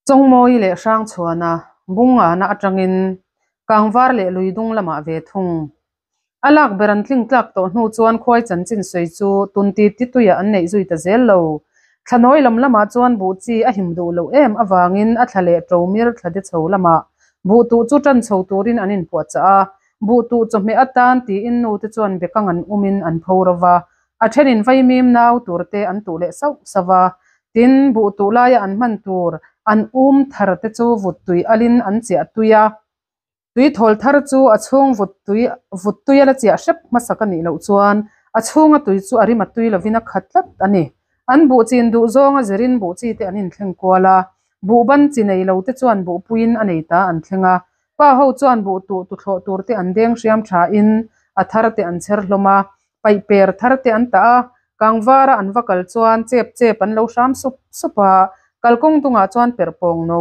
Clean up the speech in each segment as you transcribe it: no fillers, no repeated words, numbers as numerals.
Chawngmawi leh Hrangchhuana Bungana atangin Kangvar leh Luidung lamah ve thung. A lak ber an tling tlak tawh hnu chuan khuai chanchin sawi chu tun ti ti tuiah an neih zui ta zel lo. Thlanawi lam lamah chuan buh chi a him duh loh em avangin a thla leh ṭomir thla de chho lamah buh tuh chu ṭan chho turin an inpuahchah a, buh tuh chawhmeh atan tiin nu te chuan bekang an umin an pho ro va, a ṭhenin vaimim nau tur te an tuh leh sauh sauh va. Tin, buh tuh laia an hman tur an um thar te chu vut tui alin an chiah tui a. Tui thawl thar chu a chhung vut tui vut tui a la chiah hrep hmasak a nih loh chuan a chhunga tui chu a rim a tui lovin a khat tlat a ni. An buh chin duh zawnga zirin buh chi te an inthleng kual a, buh ban chi nei lo te chuan buh puiin a nei ta an thleng a. Pa ho chuan buh tuh tuthlawh tur te an deng hriam thain a thar te an chher hlawm a, paih per thar te an tah a, kangvara an va kal chuan chep chep an lo hram sup sup a, kalkawng dungah chuan perh pawng no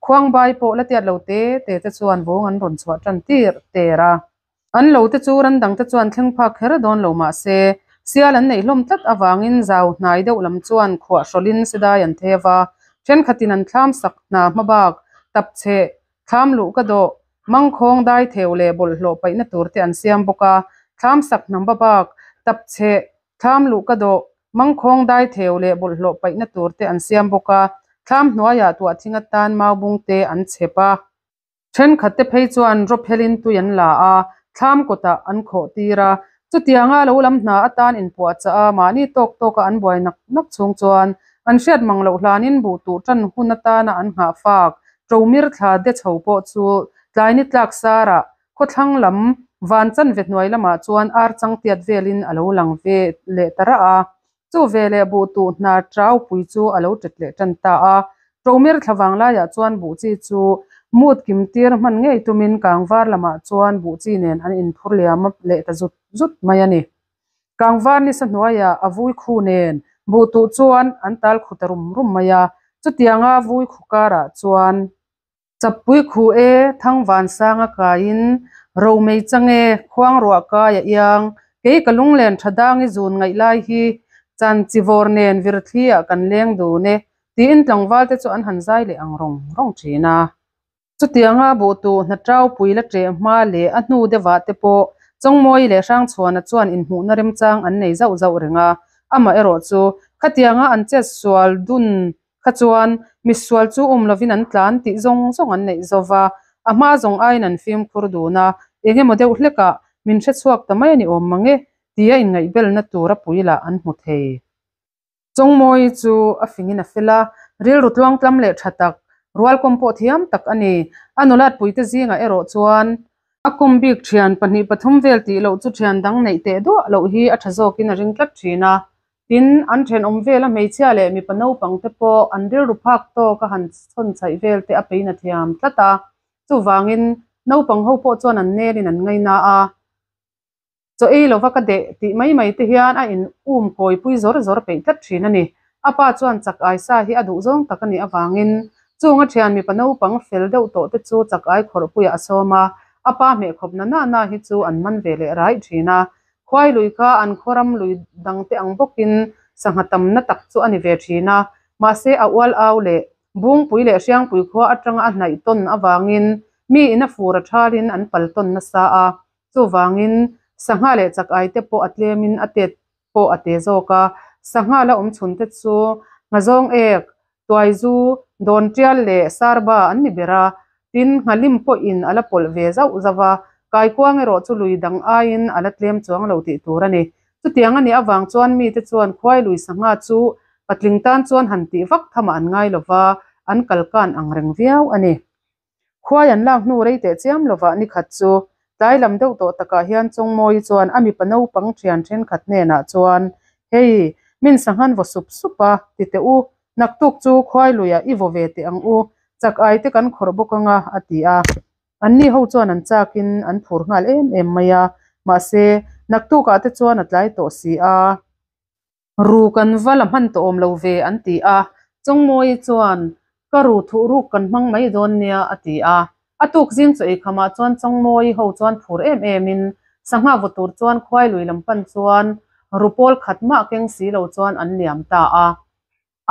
khuangbai pawh la tiat lo te te te chuan vawng an rawn chhuah tan tir ter a. An lo te chu ran dang te chuan thleng phak kher dawn lo mah se, sial an neih hlawm tlat avangin zau hnai deuh lam chuan khuah hrawlhin sidai an theu a, thenkhatin an thlam sak hna hmabak tapchhe Thlam luh ka dawh, mangkhawng dai theu leh bawlhhlawh paihna tur te an siam bawk a, thlam sak hnam ba bak, tapchhe, thlam luh ka dawh, mangkhawng dai theu leh bawlhhlawh paihna tur te an siam bawk a, thlam hnuaiah tuah thing atan maubung te an chhep a. Thenkhat te phei chuan rawphelin tui an la a, thlam kawtah an khawh tir a, chutianga lo lam hna atan inpuahchah a, mahni tawk tawka an buai nak nak chhung chuan an hriat mang loh hlanin buh tuh tan hun atana an nghah fak Ṭomir thla de chho pawh chu tlai ni tlak sarah khawthlang lam van chanve hnuai lamah chuan ar chang tiat velin a lo lang ve leh ta rah a. Chu veleh buh tuh hna ṭau pui chu a lo ṭet leh ṭan ta a. Ṭomir thla vang laiah chuan buh chi chu mut kim tir hman ngei tumin kangvar lamah chuan buh chi nen an inphur liam leh ta zut zut mai a ni. Kangvar nisa hnuaiah a vui khu nen buh tuh chuan an tal khu ta rum rum mai a, chutianga vui khu karah chuan Chappui khu e, Thangvansanga kaiin Romei chang e, Khuangruah kai a iang, kei ka lunglen tha dangi zun ngaih lai hi chan chi vawr nen virthli ah kan leng dun e, tiin tlangval te chu an han zai leh ang rawng rawng thin a. Chutianga buhtu hna ṭaupui la ṭeh hma leh a hnu deuhah te pawh Chawngmawi leh Hrangchhuana chuan inhmuhna remchang an nei zauh zauh reng a, amaherawh chu khatianga an chet sual dun kha chuan misual chu um lovin an tlan tih zawng zawng an neih zo va, a hma zawng aiin an fimkhur dun a, eng emaw deuh hlekah min hrechhuak ta mai a ni awm mang e tia inngaihbelna tura pui lah an hmu thei. Chawngmawi chu a fingin a fel a, rilru tluangtlam leh tha tak, rualkawm pawh thiam tak a ni. A nulatpuite zingah erawh chuan a kawm bik thian pahnih pathum vel tih loh chu thian dang neih teh duah loh hi a tha zawkin a ring tlat thin a. Tin, an thenawm vela hmeichhia leh mipa naupang te pawh an rilru phak tawk a han chhawn chhaih vel te a pein a thiam tlat a. Chuvangin, naupang ho pawh chuan an nelin an ngaina a. Chaw ei lova ka deh tih mai mai te hian a in um kawi pui zawr zawr peih tlat thin a ni. A pa chuan chak ai sa hi a duh zawng tak a nih avangin chung a thian mipa naupang fel deuh tawh te chu chak ai khawrhpuiah a sawm a, a pa hmehkhawp na na na hi chu an man ve leh raih thin a. Khuai lui kha an khawram lui dang te ang bawkin sangha tamna tak chu a ni ve thin a, mahse a ual au leh Bungpui leh Hriangpui khua atanga a hnaih tawn avangin mi in a fur a thalin an pal tawn nasa a. Chuvangin, sangha leh chak ai te pawh a tlemin a tet pawh a te zawk a, sangha la awm chhun te chu nghazawng ek, tuaizu, dawn tial leh sarba an ni ber a, tin, nghalim pawhin a la pawlh ve zauh zauh a, kaikuang erawh chu lui dang aiin a la tlem chuang lo tih tur a ni. Chutiang a nih avang chuan mite chuan khuai lui sangha chu patling tan chuan han tih vak thamah an ngai lo va, an kalkan ang reng viau a ni. Khuai an lak hnu rei teh chiam lovah nikhat chu tlai lam deuh tawh takah hian Chawngmawi chuan a mipa naupang thian thenkhat hnenah chuan, Hei, min sanghan vaw sup sup a, ti teh u, naktuk chu khuai luiah i vaw ve teh ang u, chak ai te kan khawrh bawk anga, a ti a. Anni ho chuan an chakin an phur nghal em em mai a, mahse, naktukah te chuan a tlai tawh si a. Ru kan va la hman tawh awm lo ve an ti a, Chawngmawi chuan ka ru thuh ruk kan hmang mai dawn nia a ti a. A tuk zing chaw eikhamah chuan Chawngmawi ho chuan phur em em in sangha vaw tur chuan khuai lui lam pan chuan ru pawl khat mah keng si lo chuan an liam ta a.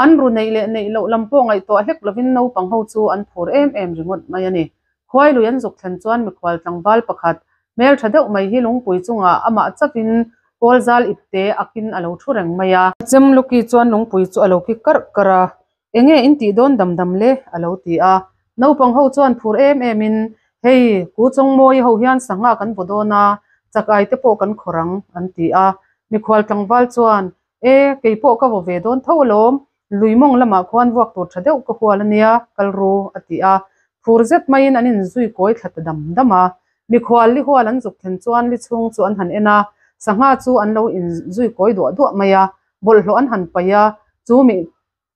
An ru neih leh neih loh lam pawh ngaihtuah hlek lovin naupang ho chu an phur em em ringawt mai a ni. Khuai lui an zuk thlen chuan mikhual tlangval pakhat hmeltha deuh mai hi lungpui chungah amah chauhin kawl zal ipte akin a lo thu reng mai a. Chem Lucky chuan lungpui chu a lo kik karh karh a, Enge in tih dawn dam dam le? a lo ti a. Naupang ho chuan phur em em in, Hei, Ku Chawngmawii ho hian sangha kan vaw dawn a, chak ai te pawh kan khawr ang, an ti a. Mikhual tlangval chuan, E, kei pawh ka vaw ve dawn tho alawm, lui mawng lamah khuan vuak tur tha deuh ka hual ania, kal ru, a ti a. Phur zet maiin an inzui kawi thla ta dam dam a. Mikhual li hual an zuk thlen chuan li chhung chu an han en a, sangha chu an lo inzui kawi duah duah mai a, bawlhhlawh an han paih a, chu mi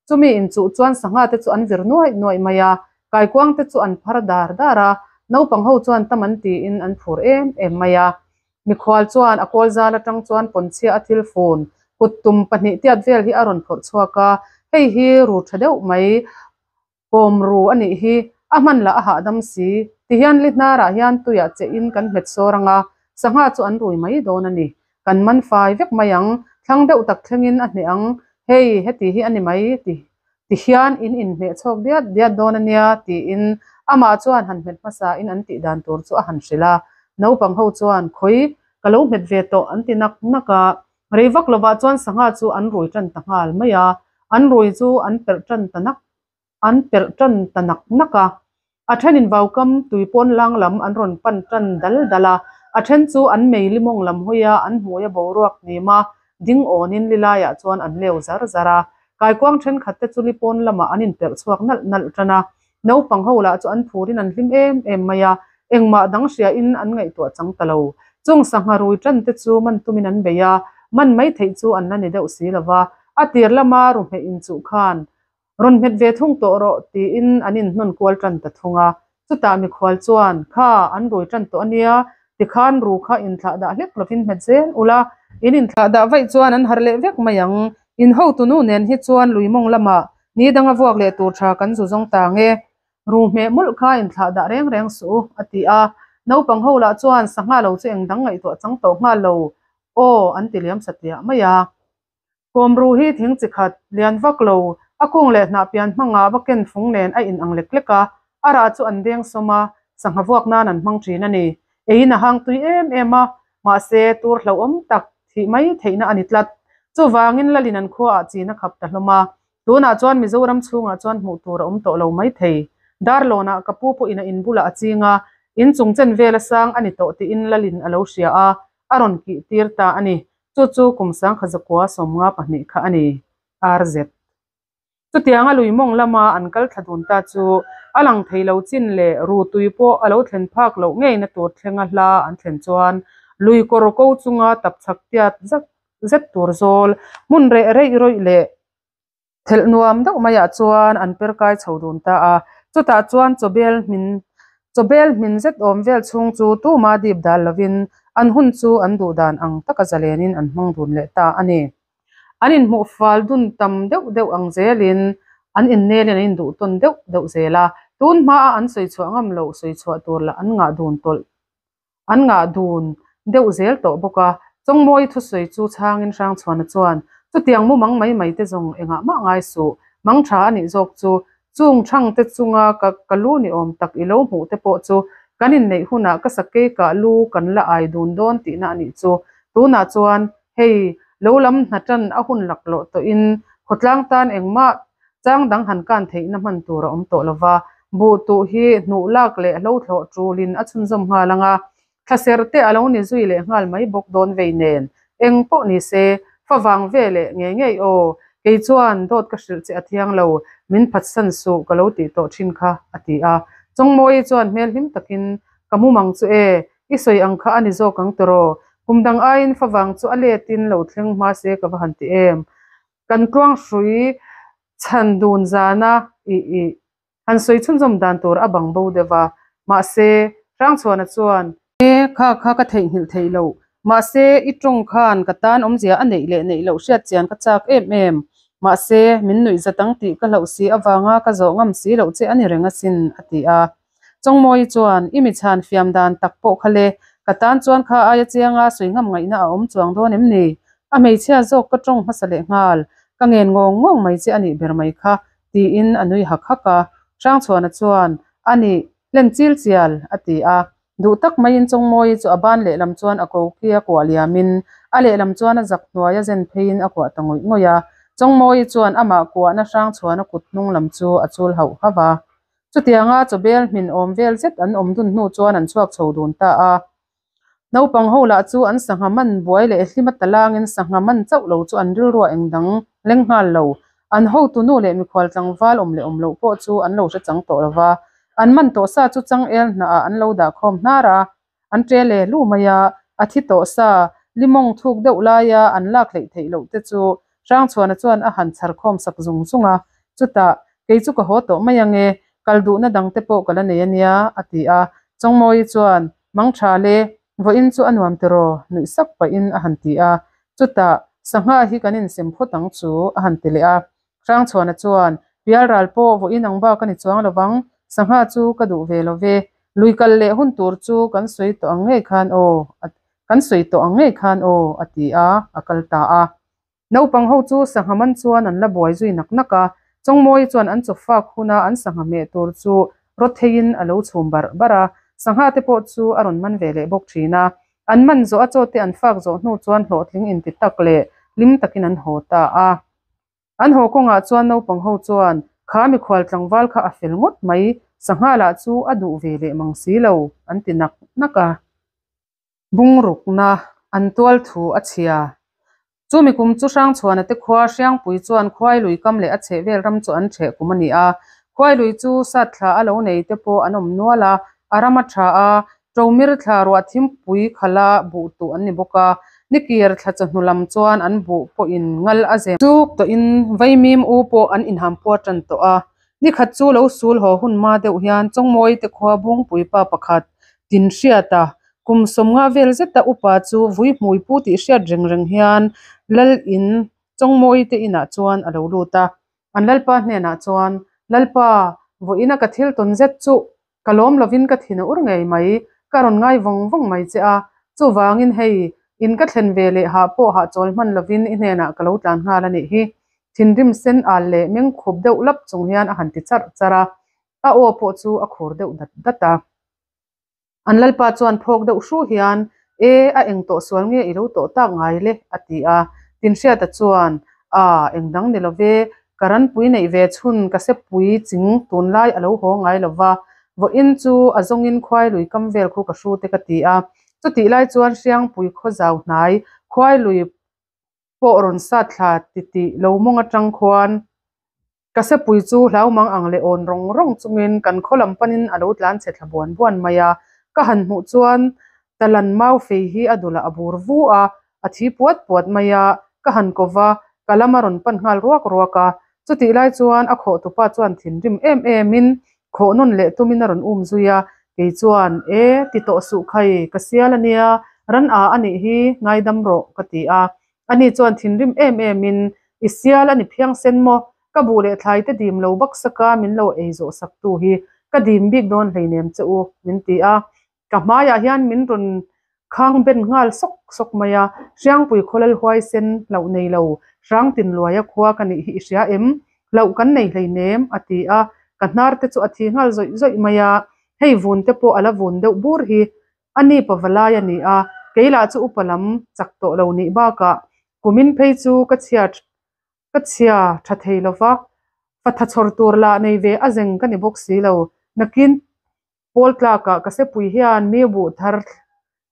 Chumi inchuh chuan sangha te chu an vir nuaih nuaih mai a, kaikuang te chu an phar dar dar a, naupang ho chuan tam an tiin an phur em em mai a. Mikhual chuan a kawl zal atang chuan pawnchhia a thil fun kut tum pahnih tiat vel hi a rawn phawrh chhuak a, hei hi ru tha deuh mai kawm ru a nih hi, a hman lah a hahdam si, tihian li hnarah hian tuiah che in kan hmet sawr ang a, sangha chu an rui mai dawn a ni. Kan man fai vek mai ang, thlang deuh tak thlengin a hneh ang, hei heti hi a ni mai ti ti hian in inhmeh chhawk diat diat dawn a nia tiin amah chuan han hmet hmasa in an tih dan tur chu a han hrilh a. Naupang ho chuan khawi ka lo hmet ve tawh an ti nak nak a, rei vak lovah chuan sangha chu an rui tan ta nghal mai a, an rui chu an perh tan ta nak an perh tan ta nak nak a. A thenin vaukam tui pawn lang lam an rawn pan tan dal dal a, a then chu an mei limawng lam hawi a, an hmui a boruak hnim a, ding awnin li laiah chuan an leu zar zar a. Kaikuang thenkhat te chu li pawn lamah an inperh chhuak nalh nalh tan a, naupang ho lah chu an phurin an hlim em em mai a, engmah dang hriain an ngaihtuah chang ta lo. Chung sangha rui tan te chu man tumin an bei a, man mai theih chu an la ni deuh si lo va, a tir lama ruhmeh inchuh khan Rawn hmet ve thung tawh rawh, tiin an inhnawn kual tan ta thung a. Chutah mikhual chuan, Kha, an rui tan tawh a nia, tikhan ru kha inthlah dah hlek lovin hmet zel ula, in inthlah dah vaih chuan an harh leh vek mai ang. In hotunu nen hi chuan lui mawng lamah ni danga vuak leh tur tha kan zu zawng ta nge. Ru hmeh mawlh kha inthlah dah reng reng suh u, a ti a. Naupang ho lah chuan sangha lo chu eng dang ngaihtuah chang tawh nghal lo, aw, an ti liam satliah mai a. Kawmru hi thing chi khat lian vak lo, a kung leh hnah pian hmangah va ken fung nen a in ang lek lek a, a rah chu an deng sawm a, sangha vuak nan an hmang thin a ni. Eiin a hang tui em em a, mahse tur hlauhawm tak thih mai theihna a ni tlat. Chuvangin Lalin an khuaah chin a khap ta hlawm a, tunah chuan Mizoram chhungah chuan hmuh tur a awm tawh lo mai thei. Darlawnah ka pu pawhin a in bulah a ching a, in chung chen vela sang a ni tawh tiin Lalin a lo hria a, a rawn kih tir ta a ni. Chu chu kum sangkha zakua 52 kha a ni, RZ. Chutianga lui mawng lama an kal thla dun ta chu a lang thei lo chin leh ru tui pawh a lo thlen phak loh ngeina tur thlenga hla an thlen chuan lui kawr ko chunga tapchhak tiat zak zet tur zawl hmun reh reih rawih leh Thelh nuam deuh maiah chuan an per kai chho dun ta a, chutah chuan chawbel hmin chawbel hmin zet awm vel chhung chu tuma dip dal lovin an hun chu an duh dan ang taka zalenin an hmang dun leh ta a ni. An inhmuh fal dun tam deuh deuh ang zelin an innelin an induh tawn deuh deuh zel a, tun hmaa an sawi chhuah ngam loh sawi chhuah tur lah an ngah dun tawlh An ngah dun deuh zel tawh bawk a, Chawngmawi thusawi chu chhangin Hrangchhuana chuan, Chutiang mumang mai mai te zawng engah mah ngai suh, mang tha a nih zawk chu, chung thang te chunga ka ka lu ni awm tak i lo hmuh te pawh chu kan inneih hunah ka sakei kah lu kan la ai dun dawn tihna a nih chu. Tunah chuan hei lo lam hna tan a hun laklawh tawhin khawtlang tan engmah Chang dang han kan theihna hman tur a awm tawh lo va, buh tuh hi hnuh lak leh hlo thlawh tulin a chhunzawm nghal ang a, thlaser te a lo ni zui leh nghal mai bawk dawn vei nen. Eng pawh ni se, fa vang ve leh ngei ngei aw, kei chuan dawt ka hrilh che a thiang lo, min phatsan suh ka lo tih tawh thin kha, a ti a. Chawngmawii chuan hmel hlim takin, Ka mu mang chu e, i sawi ang kha a ni zawk ang tawraw, kum dang aiin fa vang chu a letin lo thleng hma se ka va han ti em. Kan tluang hrui chhan dun zana i i han sawi chhunzawm dan tur a bang bo deuh a, mahse Hrangchhuana chuan, E kha kha ka theihnghilh theih loh, mahse i tawng khan ka tan awmzia a neih leh neih loh hriat chian ka chak em em, mahse min nuih zat ang tih ka hlauh si avanga ka zawh ngam si loh che a ni reng asin, a ti a. Chawngmawii chuan, I mi chhan fiam dan tak pawh kha le, ka tan chuan kha aia chianga sawi ngam ngaihna a awm chuang dawn em ni? A hmeichhia zawk ka tawng hmasa leh nghal. Ka ngen ngawng ngawng mai che a nih ber mai kha, tiin a nui hak hak a. Hrangchhuana chuan, A nih, hlen chil chial, a ti a. Duh tak maiin Chawngmawii chu a ban lehlam chuan a koki a kuah liamin a lehlam chuan a zak hnuai a zen pheiin a kuah ta ngawih ngawih a. Chawngmawii chuan amah kuahna Hrangchhuana kut hnung lam chu a chul hauh hauh a. Chutianga chawbel hmin awm vel zet an awm dun hnu chuan an chhuak chho dun ta a. Naupang ho lah chu an sangha man buai leh hlim a talangin sangha man chauh lo chu an rilruah eng dang leng nghal lo. An hotu nu leh mikhual tlangval awm leh awm loh pawh chu an lo hre chang tawh lo va. An man tawh sa chu changel hnahah an lo dah khawm hnar a, an ṭe le lu mai a, a thi tawh sa limawng thuk deuh laia an lak hleih theih loh te chu Hrangchhuana chuan a han chhar khawm sak zung zung a, chutah, Kei chu ka haw tawh mai ange, kal duhna dang te pawh ka la nei ania, a ti a. Chawngmawii chuan, Mang tha le, vawiin chu a nuam tiraw? nuih sak pahin a han ti a. Chutah, Sangha hi kan insem phawt ang chu, a han ti leh a. Hrangchhuana chuan, Pialral pawh vawiin ang bak a ni chuang lovang, sangha chu ka duh ve lo ve. Lui kal leh hun tur chu kan sawi tawh ang ngei khan aw, kan sawi tawh ang ngei khan aw, a ti a, a kal ta a. Naupang ho chu sangha man chuan an la buai zui nak nak a, Chawngmawii chuan an chaw fak huna an sangha hmeh tur chu rawt theiin a lo chhum barh barh a, sangha te pawh chu a rawn man ve leh bawk thin a. An man zawh a chaw te an fak zawh hnu chuan hlawhtling inti tak leh hlim takin an haw ta a. An haw kawngah chuan naupang ho chuan, Kha mikhual tlangval kha a fel ngawt mai, sangha lah chu a duh ve leh mang si lo, an ti nak nak a. Bungrukna an tual thu a chhia. Chumi kum chu Hrangchhuana te khua Hriangpui chuan Khuailui kam leh a chhehvel ram chu an ṭheh kum a ni a. Khuailui chu sat thla a lo nei te pawh an awm nual a, a ram a ṭha a, Ṭomir thla ruah thimpui khala buh tuh an ni bawk a. Nikir thla chawhnu lam chuan an buh pawhin ngal a zem chuk tawhin Vaimim u pawh an inham puar ṭan tawh a. Nikhat chu lo sul haw hun hma deuh hian Chawngmawii te khua Bungpui pa pakhat Tinhriata Kum sawmnga vel zeta upa chu vui hmui pu tih hriat reng reng hian Lal in Chawngmawii te inah chuan a lo lut a. An Lalpa hnenah chuan, Lalpa, vawiina ka thil tawn zet chuh, ka lawm lovin ka thin a ur ngei mai, ka rawn ngai vawng vawng mai che a, chuvangin hei, in ka thlen ve leh hah pawh hahchawl hman lovin i hnenah ka lo tlan nghal a nih hi, thinrim sen al leh meng khup deuh lap chung hian a han ti charh charh a, a aw pawh chu a khur deuh dat dat a. An lalpa chuan phawk deuh hru hian, E, a eng tawh sual nge i lo tawh tak ngai le? a ti a. Tinhriata chuan, A, eng dang ni lo ve, ka ranpui neih ve chhun ka sepui ching tunlai a lo haw ngai lo va, vawiin chu a zawngin khuailui kam vel khu ka hru te ka ti a. Chutih lai chuan Hriangpui khaw zau hnai khuailui pawh rawn sat thla titih lo mawng atang khuan Ka sepui chu hlau mang ang leh awn rawng rawng chungin kan khaw lam panin a lo tlan chhe thla buan buan mai a. Ka han hmuh chuan Talan mau fei hi a dulah a bur vu a, a thi puat puat mai a, ka han ko va, ka lam a rawn pan nghal ruak ruak a. Chutih lai chuan a khawh tupa chuan thinrim em emin khawh nawn leh tumin a rawn um zui a, kei chuan, E, ti tawh suh khai, ka sial a nia, ran a a nih hi, ngaidam rawh, ka ti a. Ani chuan thinrim em emin, I sial a ni phiang sen maw? Ka buh leh thlai te dim lo baksaka min lo ei zawh sak tu hi ka dim bik dawn hleinem che u, min ti a. Ka hmaiah hian min rawn khang ben nghal sawk sawk mai a, Hriangpui khawlal huaisen hlauh nei lo, hrang tinluaia khua ka nih hi i hria em? Hlauh kan nei hleinem, a ti a. Ka hnar te chu a thi nghal zawih zawih mai a, hei vun te pawh a la vun deuh bur hi. A ni pavalai a ni a, kei lah chu upa lam chak tawh lo nih bakah kumin phei chu ka chhia ka chhia tha thei lo va, fatha chhawr tur lah nei ve a zeng ka ni bawk si lo. Nakin pawl tlakah ka sepui hian mi buh thar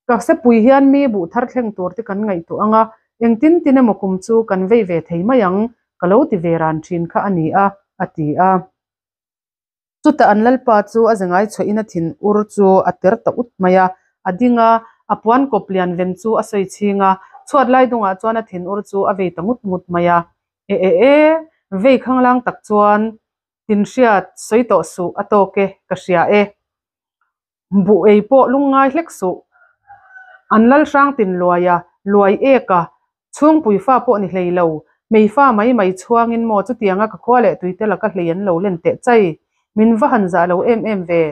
ka sepui hian mi buh thar thleng tur te kan ngaihtuah ang a, engtin tin emaw kum chu kan vei ve thei mai ang ka lo ti ve ran thin kha a ni a, a ti a. Chutah an lalpa chu a zengai chhuahin a thin ur chu a ter ta ut mai a, a ding a, a puan kawp lian ven chu a sawi chhing a, chhuat lai dungah chuan a thin ur chu a vei ta ngut ngut mai a. E e e, vei khanglang tak chuan tinhriat sawi tawh suh a tawk e, ka hria e. Buh ei pawh lungngai hlek suh. An lal hrang tin luai a, luai ek a, chhungpui fa pawh ni hlei lo, hmei fa mai mai chhuangin maw chutianga ka khua leh tuite laka hlei an lo len teh chai. Min va han zah lo em em ve.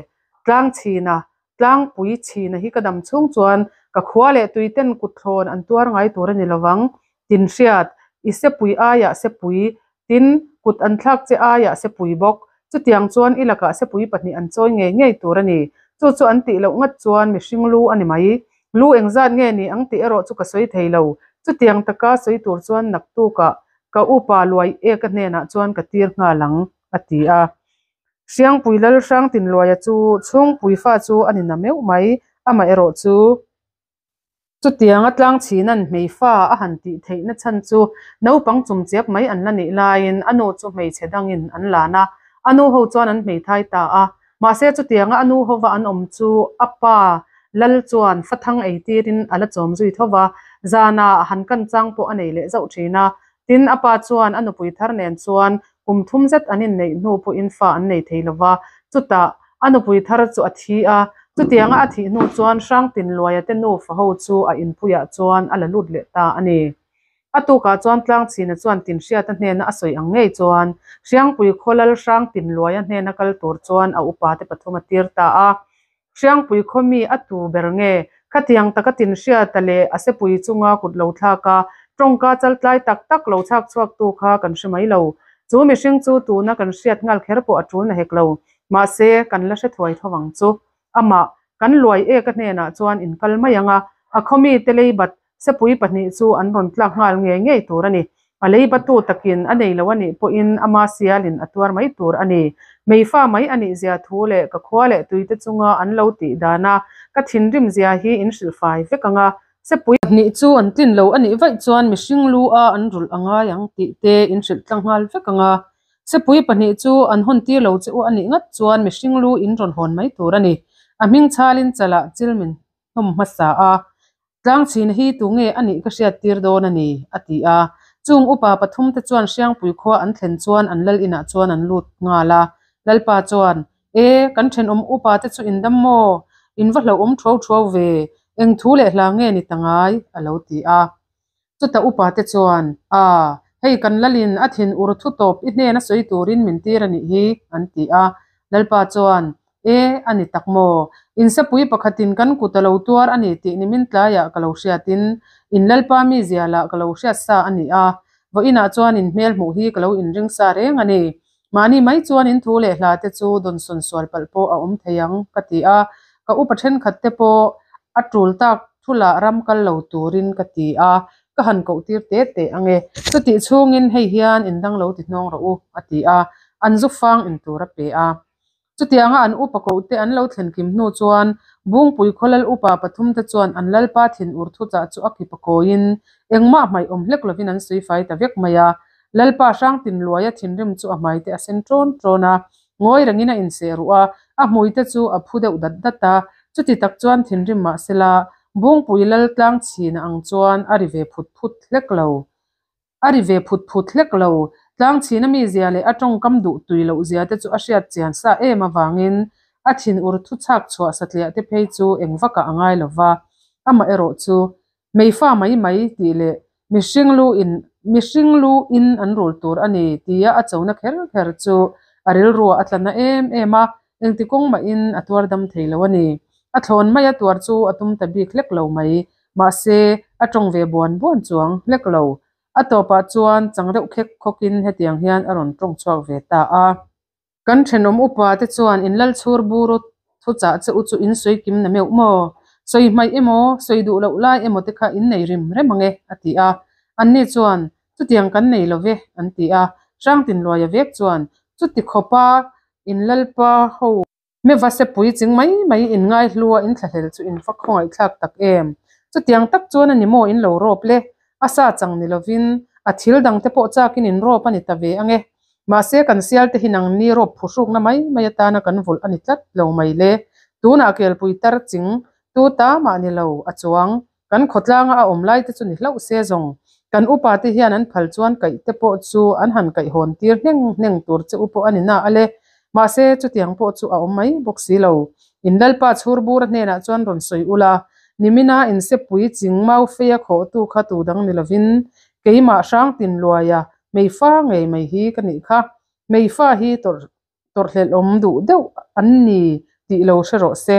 Tlang chhina, tlangpui chhina hi ka dam chhung chuan ka khua leh tuiten kutthlawn an tuar ngai tur a ni lovang. Tin hriat, I sepui aiah sepui, tin, kut an thlak che aiah sepui bawk. Chutiang chuan i lakah sepui pahnih an chawi ngei ngei tur a ni. Chu chu an tih loh ngat chuan mihring lu a ni mai. Lu engzat nge ni ang tih erawh chu ka sawi thei lo. Chutiang taka sawi tur chuan naktukah ka upa luai eka hnenah chuan ka tir nghal ang, a ti a. Hriangpui Lal Hrangtinluaia chu chhungpui fa chu a ni na meuh mai, amaherawhchu. Chutianga tlangchhinan hmeifa a han tih theihna chhan chu naupang chumchiap mai an la nih laiin a nu chu hmeichhe dangin an lan a, a nu ho chuan an hmeithai ta a. Mahse chutianga a nu hova an awm chu a pa Lal chuan fathang ei tirin a la chawm zui tho va, zanah han kan chang pawh a nei leh zauh thin a. Tin, a pa chuan a nupui thar nen chuan kum thum zet an inneih hnu pawhin fa an nei thei lo va, chutah a nupui thar chu a thi a, chutianga a thih hnu chuan Hrangtinluaia te nufa ho chu a inpuiah chuan a la lut leh ta a ni. A tukah chuan Tlangchhina chuan Tinhriata hnena a sawi ang ngei chuan Hriangpui Khawlal Hrangtinluaia hnena kal tur chuan a upate pathum a tir ta a. Hriangpui khaw mi a tu ber nge? Khatiang taka Tinhriata leh a sepui chunga kut lo thlak a, tawngka chaltlai tak tak lo chhak chhuaktu kha kan hre mai lo. Chu mihring chu tuna kan hriat nghal kher pawh a tul na hek lo. Mahse, kan la hre thuai tho ang chu. Amah, kan luai eka hnenah chuan in kal mai ang a, a khaw mite leibat Sepui pahnih chu an rawn tlak nghal ngei ngei tur a ni. A lei batu takin a nei lo a nih pawhin ama sialin a tuar mai tur a ni. Meifa mai a nih zia thu leh ka khua leh tuite chunga an lo tih dana ka thinrim zia hi in hrilh fai vek ang a. Sepui pahnih chu an tlin lo a nih vaih chuan mihring lu a an rulh a ngai ang tih te in hrilh tlang nghal vek ang a. Sepui pahnih chu an hawn tir lo che u a nih ngat chuan mihring lu in rawn hawn mai tur a ni. A hming chhalin chalah chil min hnawm hmasa a. Tlangchhina hi tunge a nih ka hriat tir dawn a ni, a ti a. Chung upa pathumte chuan Hriangpui khua an thlen chuan an lal inah chuan an lut nghal a. Lalpa chuan, E, kan thenawm upa te chu in dam maw? In va hlauhawm thuau thuau ve, eng thu leh hla nge ni ta ngai? a lo ti a. Chuta upa te chuan, A, hei kan lalin a thin ur thu tawp i hnena sawi turin min tir a nih hi, an ti a. Lalpa chuan, E, a ni tak maw? Insepui pakhatin kan kut a lo tuar a ni tih nimin tlaiah ka lo hriatin, in Lalpa mizia lah ka lo hriat sa a ni a. Vawiinah chuan in hmel hmuh hi ka lo inring sa reng a ni. Mahni mai chuan in thu leh hla te chu dawnsawn sual palh pawh a awm thei ang, ka ti a. Ka upa thenkhat te pawh a tul tak thulah ram kal lo turin ka ti a, ka han koh tir te te ang e. Chutih chhungin hei hian in dang lo ti hnawng rawh u, a ti a, an zu fang in tur a pe a. Chutianga an upa koh te an lo thlen kim hnu chuan Bungpui khaw lal upa pathum te chuan an lalpa thin ur thuchah chu a kip a kawiin engmah hmaih awm hlek lovin an sawi fai ta vek mai a. Lalpa Hrangtinluaia thinrim chu a hmai te a sen ṭawn ṭawn a, ngawi rengin a inseh ruh a, a hmui te chu a phu deuh dat dat a. Chuti tak chuan thinrim mah sela Bungpui lal tlang chhina ang chuan a ri ve phut phut hlek lo. A ri ve phut phut hlek lo. Tlangchhina mizia leh a tawngkam duh tui loh zia te chu a hriat chian sa em avangin a thin ur thu chhak chhuah satliah te phei chu eng vakah a ngai lo va. Amaherawh chu, Meifa mai mai tih leh mihring lu in mihring lu in an rul tur a ni tia a chona kher kher chu a rilruah a tla na em em a, engti kawng mahin a tuar dam thei lo a ni. A thlawn maia tuar chu a tum ta bik hlek lo mai. Mahse, a tawng ve buan buan chuang hlek lo. A tawpah chuan chang deuh khek khawkin hetiang hian a rawn tawng chhuak ve ta a. Kan thenawm upa te chuan in lal chhur bur u thuchah che u chu in sawi kim na meuh maw? Sawi hmaih emaw, sawi duh loh lai emaw te kha in nei rim rem ang e, a ti a. Anni chuan, Chutiang kan nei lo ve, an ti a. Hrangtinluaia vek chuan, Chuti khawpa in lalpa ho. Meva sepui ching mai mai in ngaihlua in thlahlel chu in va khawngaihthlak tak em? Chutiang tak chuan a ni maw in lo rawp le? A sa chang ni lovin a thil dang te pawh chakin in rawp a ni ta ve ang e. Mahse kan sial te hi nangni rawp phuhrukna mai mai atana kan vulh a ni tlat lo mai le. Tunah kelpui tar ching tu ta mah ni lo a chuang Kan khawtlanga a awm lai te chu ni hlauh se zawng. Kan upa te hian an phal chuan kaih te pawh chu an han kaih hawn tir hneng hneng tur che u pawh a ni na a le. Mahse, chutiang pawh chu a awm mai bawk si lo. In Lalpa chhur bura hnenah chuan rawn sawi ula, nimina insepui ching mau feia khawhtu kha tu dang ni lovin keimah Hrangtinluaia meifa ngei mai hi ka nih kha. Meifa hi tawrh tawrhhlelhawm duh deuh an ni tih lo hre rawh se.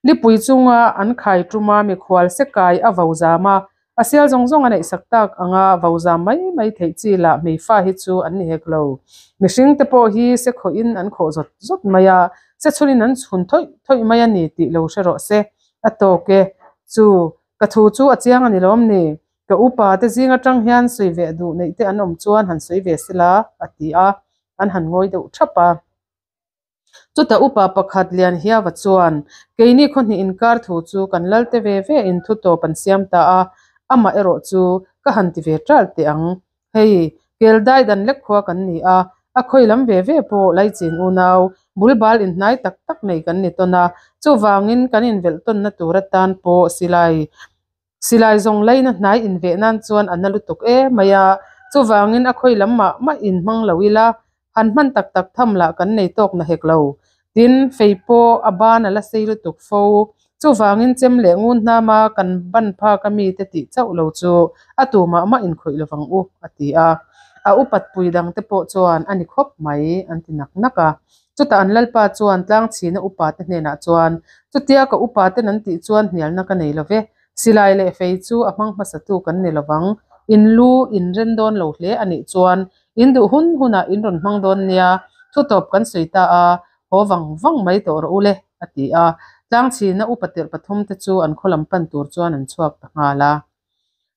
Lipui chunga an khai tuma mikhual se kai a vo zam a, A sial zawng zawng a neih sak tak anga vo zam mai mai theih chi lah hmeifa hi chu an ni hek lo. Mihring te pawh hi se khawhin an khawh zawt zawt mai a, se chhunin an chhun thawih thawih mai a ni tih lo hre rawh se. A tawk e. Chu ka thu chu a chiang a ni lawm ni? Ka upa te zing atang hian sawi ve duh neih te an awm chuan han sawi ve sela a ti a, an han ngawi deuh thap a. Chutah upa pakhat lian hiava chuan, Keini khawhnih inkar thu chu kan lal te ve ve in thu tawp an siam ta a, amah erawh chu ka han ti ve ṭal teh ang. Hei, kel dai dan lek khua kan ni a, a khawi lam ve ve pawh laichin unau bul bal inhnai tak tak nei kan ni tawn a, chuvangin kan invelh tawnna tur atan pawh silai Silai zawng laina hnai inveh nan chuan a na lutuk em mai a, chuvangin a khawi lam mah mah in hmang lo ila, han hman tak tak tham lah kan nei tawk na hek lo. Tin, fei pawh a ban a la sei lutuk fo. Chuvangin chem leh ngun hnama kan ban phak a mite tih chauh lo chu a tu mah mah inkhawih lovang u, a ti a. A upat pui dang te pawh chuan a ni khawp mai, an ti nak nak a. Chutah an lalpa chuan tlangchhina upate hnenah chuan, Chutia ka upaten an tih chuan hnialna ka nei lo ve. Silai leh fei chu a hmang hmasatu kan ni lovang. In lu in ren dawn lo hle a nih chuan in duh hun hunah in rawn hmang dawn nia, thutawp kan sawi ta a, haw vang vang mai tawh rawh u le, a ti a. Tlangchhina upa tirh pathumte chu an khaw lam pan tur chuan an chhuak ta nghal a.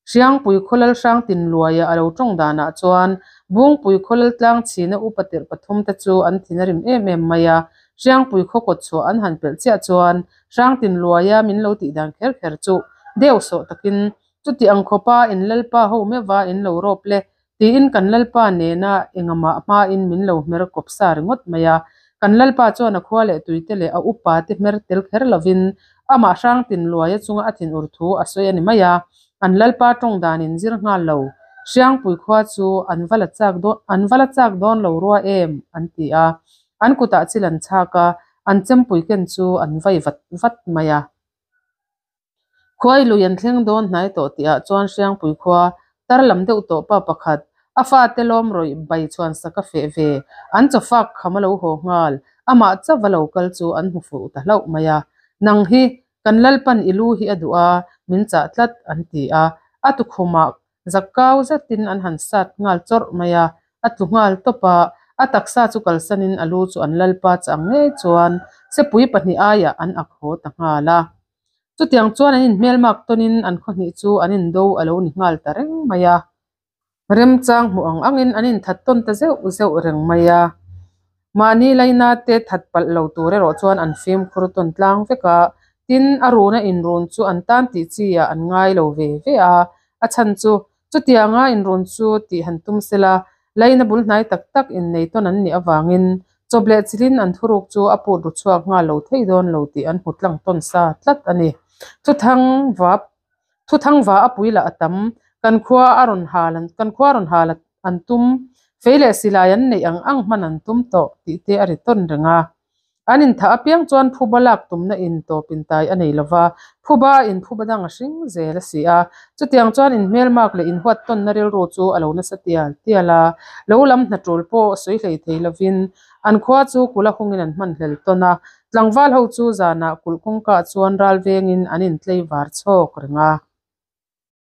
Hriangpui khawlal hrang tin luaia a lo tawng danah chuan Bungpui khawlal tlang chhina upa tirh pathumte chu an thin a rim em em mai a. Hriangpui khaw kawt chhuah an han pelh chiah chuan hrang tin luaia min lo tih dan kher kher chu deuh sawh takin chuti ang khawpa in lalpa ho meuhva in lo rawp le tiin kan lalpa nena engamah hmain min lo hmer kawp sa ringawt mai a. Kan lalpa chuan a khua leh tuite leh a upa te hmer tel kher lovin amah hrang tin luaia chunga a thinur thu a sawi a ni mai a. An lalpa tawng dan in zir nghal lo. Hriangpui khua chu an va la chak dawn an va la chak dawn lo rua em? an ti a. An kutah chil an chhak a, an chempui ken chu an vai vat vat mai a. Khuai lui an thleng dawn hnai tawh tihah chuan Hriangpui khua tar lam deuh tawh pa pakhat, a fate lawm rawih bai chhuan sak a feh ve, an chaw fak kham a lo haw nghal, amah chauh va lo kal chu an hmu fuh ta hlauh mai a. Nang hi, kan Lalpan i lu hi a duh a, min chah tlat, an ti a. A tukhumah Zakkau zetin an han sat nghal chawrh mai a, a tlu nghal tawp a, a taksa chu kalsanin a lu chu an lalpa chang ngei chuan sepui pahnih aiah an ak haw ta nghal a. Chutiang chuan an inhmelmak tawnin an khawhnih chu an indo a lo ni nghal ta reng mai a. Remchang hmuh ang angin an inthat tawn ta zeuh zeuh reng mai a. Mahni laina te that palh lo tur erawh chuan an fimkhur tawn tlang vek a, tin a runa inrun chu an tan tih chi ah an ngai lo ve ve a, a chhan chu chutianga inrun chu tih han tum sela laina bul hnai tak tak innei tawn an nih avangin chawp leh chilhin an thuruk chu a put ru chhuak nghal lo thei dawn lo tih an hmu tlang tawn sa tlat a ni. Thuthang vap Thuthang va a pui lah a tam, kan khua a rawn hal an kan khua a rawn hal an tum, fei leh silai an neih ang ang hman an tum tawh tih te a ri tawn reng a. An inthah apiang chuan phuba lak tumna in tawp intai a nei lova, phuba in phuba dang a hring zel a si a. Chutiang chuan inhmelmak leh inhuat tawnna rilru chu a lo nasa tial tial a, lo lam hna tul pawh sawi hlei thei lovin an khua chu kula hungin an hman hlel tawn a. Tlangval ho chu zanah kulh kawngka chuan ral vengin an intlei var chhawk reng a.